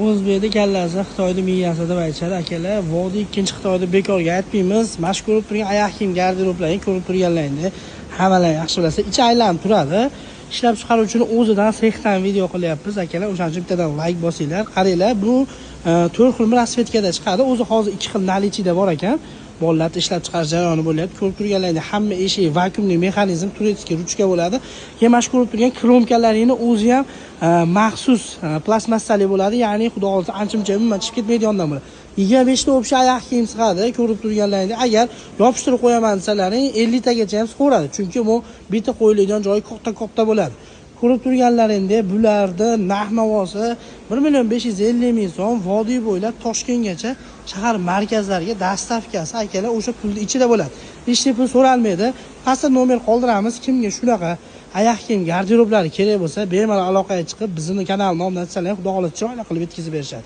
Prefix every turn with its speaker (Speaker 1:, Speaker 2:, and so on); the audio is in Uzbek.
Speaker 1: O'zbekni kallasi Xitoyni miyasi deb aytishadi, akalar. Vodiy ikkinchi Xitoyni bekorga aytmaymiz. Mana shu ko'rib turgan oyoq kiyim garderoblarni ko'rib turganlaringni hammalar yaxshi bilasiz. Ichi aylanib turadi. Ishlab chiqaruvchini o'zidan, sexdan video qilyapmiz, akalar. O'shaning uchun bittadan layk bosinglar. Qaranglar, bu 4 xil расцветка da chiqadi. O'zi hozir 2 xil наличие da bor ekan. Bolalarni ishlab chiqarish jarayoni bo'lyapti. Ko'rib turganlaringdek, hamma eshik vakuumli mexanizm, турецкий ruchka bo'ladi. Keyin mana shu ko'rib turgan кромка laringni o'zi ham maxsus plastmassali bo'ladi. Ya'ni xudo xohlasa, ancha muncha umuman chiqib ketmaydigandan bo'ladi. 25 ta общий oyoq kiyim sig'adi, ko'rib turganlaringdek. Agar yopishtirib qo'yaman desalaring, 50 tagacha ham sig'averadi. Chunki bu bitta qo'yiladigan joyi katta-katta bo'ladi. Ko'rib turganlaringdek, bularni narx navosi 1 550 000 so'm. Vodiy bo'ylab Toshkentgacha shahar markazlariga доставка si, akalar, o'sha pulni ichida bo'ladi. Лишний pul so'ralmaydi. Pastda nomer qoldiramiz. Kimga shunaqa oyoq kiyim garderoblari kerak bo'lsa, bemalol aloqaga chiqib, bizni kanal nomidan aytsalar, xudo xohlasa, chiroyli qilib yetkazib berishadi.